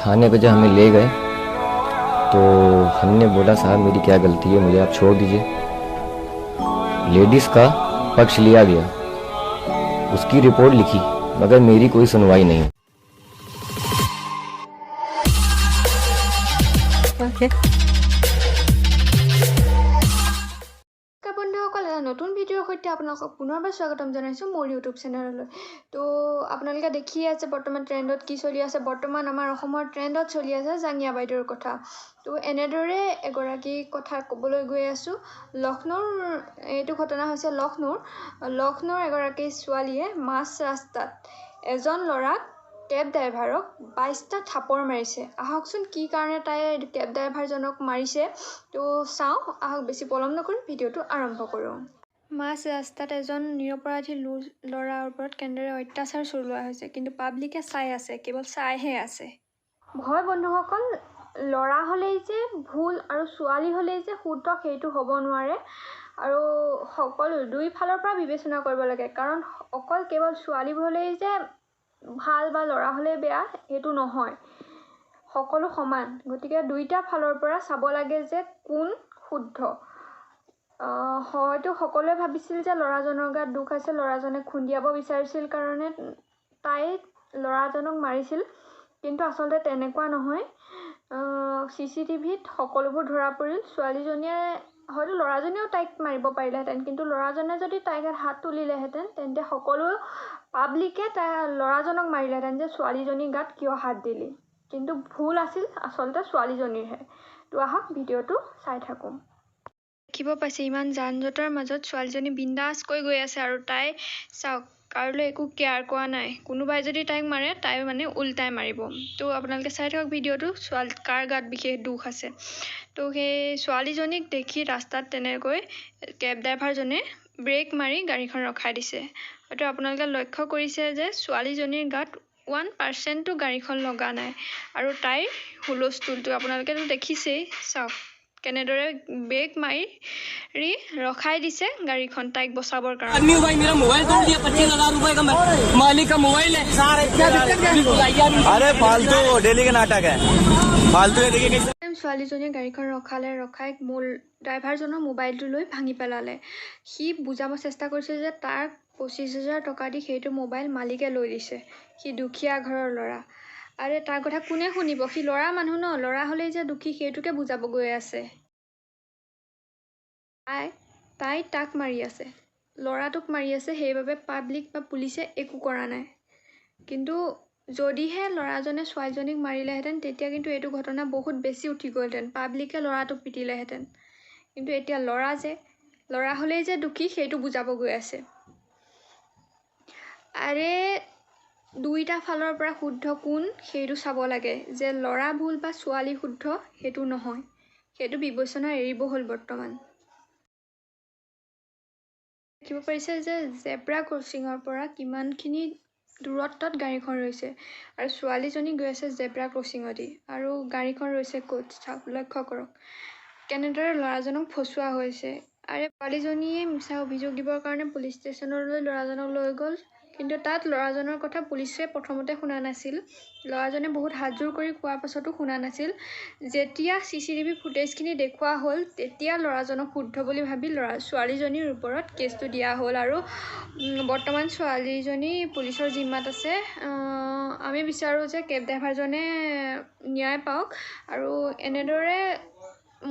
थाने पे जब हमें ले गए तो हमने बोला, साहब, मेरी क्या गलती है, मुझे आप छोड़ दीजिए। लेडीज़ का पक्ष लिया गया, उसकी रिपोर्ट लिखी, मगर मेरी कोई सुनवाई नहीं। Okay. নমস্কাৰ বন্ধুসকল, এটা নতুন ভিডিঅ'ৰ সৈতে আপোনালোকক পুনৰবাৰ স্বাগতম জনাইছোঁ মোৰ ইউটিউব চেনেললৈ। তো আপোনালোকে দেখিয়ে আছে বৰ্তমান ট্ৰেণ্ডত কি চলি আছে। বৰ্তমান আমাৰ অসমৰ ট্ৰেণ্ডত চলি আছে জাঙিয়া বাইদেউৰ কথা। তো এনেদৰে এগৰাকী কথা ক'বলৈ গৈ আছোঁ। লক্ষ্ণৌৰ এইটো ঘটনা হৈছে লক্ষ্ণৌৰ। লক্ষ্ণৌৰ এগৰাকী ছোৱালীয়ে মাজ ৰাস্তাত এজন ল'ৰাক, কেব ড্ৰাইভাৰক 22টা থাপৰ মাৰিছে। আহকচোন, কি কাৰণে তাই কেব ড্ৰাইভাৰজনক মাৰিছে তো চাওঁ আহক। বেছি পলম নকৰি ভিডিঅ'টো আৰম্ভ কৰোঁ। মাজ ৰাস্তাত এজন নিৰপৰাধী ল'ৰাৰ ওপৰত কেনেদৰে অত্যাচাৰ চলোৱা হৈছে, কিন্তু পাব্লিকে চাই আছে, কেৱল চাইহে আছে। হয় বন্ধুসকল, ল'ৰা হ'লেই যে ভুল আৰু ছোৱালী হ'লেই যে শুদ্ধ, সেইটো হ'ব নোৱাৰে। আৰু সকলো দুইফালৰ পৰা বিবেচনা কৰিব লাগে, কাৰণ অকল কেৱল ছোৱালী হ'লেই যে ভাল বা ল'ৰা হ'লেই বেয়া, সেইটো নহয়। সকলো সমান। গতিকে দুইটা ফালৰ পৰা চাব লাগে যে কোন শুদ্ধ। হয়তো সকলোৱে ভাবিছিল যে ল'ৰাজনৰ গাত দোষ আছে, ল'ৰাজনে খুন্দিয়াব বিচাৰিছিল কাৰণে তাই ল'ৰাজনক মাৰিছিল। কিন্তু আচলতে তেনেকুৱা নহয়। চিচিটিভিত সকলোবোৰ ধৰা পৰিল। ছোৱালীজনীয়ে হয়তো, ল'ৰাজনেও তাইক মাৰিব পাৰিলেহেঁতেন, কিন্তু ল'ৰাজনে যদি তাইৰ গাত হাত তুলিলেহেঁতেন, তেন্তে সকলো পাব্লিকে তাই ল'ৰাজনক মাৰিলেহেঁতেন যে ছোৱালীজনীৰ গাত কিয় হাত দিলি। কিন্তু ভুল আছিল আচলতে ছোৱালীজনীৰহে। তো আহক, ভিডিঅ'টো চাই থাকোঁ। দেখিব পাইছে, ইমান যান জঁটৰ মাজত ছোৱালীজনী বিন্দাছকৈ গৈ আছে আৰু তাই চাওক, কাৰোলৈ একো কেয়াৰ কৰা নাই। কোনোবাই যদি তাইক মাৰে, তাই মানে উল্টাই মাৰিব। তো আপোনালোকে চাই থাকক ভিডিঅ'টো, ছোৱালী কাৰ গাত বিশেষ দোষ আছে। তো সেই ছোৱালীজনীক দেখি ৰাস্তাত তেনেকৈ কেব ড্ৰাইভাৰজনে ব্ৰেক মাৰি গাড়ীখন ৰখাই দিছে। হয়তো আপোনালোকে লক্ষ্য কৰিছে যে ছোৱালীজনীৰ গাত 1%-ও গাড়ীখন লগা নাই আৰু তাইৰ হুলস্থুলটো আপোনালোকেতো দেখিছেই। চাওক, কেনেদৰে ব্ৰেক মাৰি ৰখাই দিছে গাড়ীখন তাইক বচাবৰ কাৰণে। आदमी हूँ भाई, मेरा मोबाइल तोड़ दिया। 25,000 रुपए का मालिक का मोबाइल है। अरे फालतू, डेली का नाटक है फालतू है। देखिए कैसे ছোৱালীজনীয়ে গাড়ীখন ৰখালে, ৰখাই মূল ড্ৰাইভাৰজনৰ মোবাইলটো লৈ ভাঙি পেলালে। সি বুজাব চেষ্টা কৰিছে যে তাক 25,000 টকা দি সেইটো মোবাইল মালিকে লৈ দিছে, সি দুখীয়া ঘৰৰ ল'ৰা। আৰে, তাৰ কথা কোনে শুনিব? সি ল'ৰা মানুহ ন? ল'ৰা হ'লেই যে দুখী, সেইটোকে বুজাব গৈ আছে। তাই তাক মাৰি আছে, ল'ৰাটোক মাৰি আছে, সেইবাবে পাব্লিক বা পুলিচে একো কৰা নাই। কিন্তু যদিহে ল'ৰাজনে ছোৱালীজনীক মাৰিলেহেঁতেন, তেতিয়া কিন্তু এইটো ঘটনা বহুত বেছি উঠি গ'লহেঁতেন, পাব্লিকে ল'ৰাটোক পিটিলেহেঁতেন। কিন্তু এতিয়া ল'ৰা যে, ল'ৰা হ'লেই যে দুখী, সেইটো বুজাব গৈ আছে। আৰে, দুইটা ফালৰ পৰা শুদ্ধ কোন সেইটো চাব লাগে। যে ল'ৰা ভুল বা ছোৱালী শুদ্ধ, সেইটো নহয়। সেইটো বিবেচনা এৰিব হ'ল। বৰ্তমান দেখিব পাৰিছে যে জেব্ৰা ক্ৰচিঙৰ পৰা কিমানখিনি দূৰত্বত গাড়ীখন ৰৈছে আৰু ছোৱালীজনী গৈ আছে জেব্ৰা ক্ৰচিঙেদি আৰু গাড়ীখন ৰৈছে ক'ত, চাওক, লক্ষ্য কৰক কেনেদৰে ল'ৰাজনক ফচোৱা হৈছে। আৰে, ছোৱালীজনীয়ে মিছা অভিযোগ দিবৰ কাৰণে পুলিচ ষ্টেচনলৈ ল'ৰাজনক লৈ গ'ল। কিন্তু তাত ল'ৰাজনৰ কথা পুলিচে প্ৰথমতে শুনা নাছিল। ল'ৰাজনে বহুত হাতযোৰ কৰি কোৱাৰ পাছতো শুনা নাছিল। যেতিয়া চিচিটিভি ফুটেজখিনি দেখুওৱা হ'ল, তেতিয়া ল'ৰাজনক শুদ্ধ বুলি ভাবি ছোৱালীজনীৰ ওপৰত কেছটো দিয়া হ'ল আৰু বৰ্তমান ছোৱালীজনী পুলিচৰ জিম্মাত আছে। আমি বিচাৰোঁ যে কেব ড্ৰাইভাৰজনে ন্যায় পাওক আৰু এনেদৰে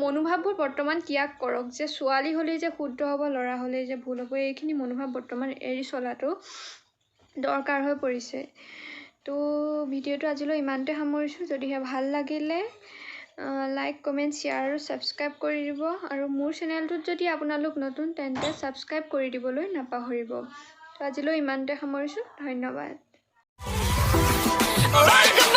মনোভাৱবোৰ বৰ্তমান ত্যাগ কৰক যে ছোৱালী হ'লেই যে শুদ্ধ হ'ব, ল'ৰা হ'লেই যে ভুল হ'ব, এইখিনি মনোভাৱ বৰ্তমান এৰি চলাটো দৰকাৰ হৈ পৰিছে। তো ভিডিঅ'টো আজিলৈ ইমানতে সামৰিছোঁ। যদিহে ভাল লাগিলে লাইক, কমেণ্ট, শ্বেয়াৰ আৰু ছাবস্ক্ৰাইব কৰি দিব আৰু মোৰ চেনেলটোত যদি আপোনালোক নতুন, তেন্তে ছাবস্ক্ৰাইব কৰি দিবলৈ নাপাহৰিব। তো আজিলৈ ইমানতে সামৰিছোঁ, ধন্যবাদ। Alright.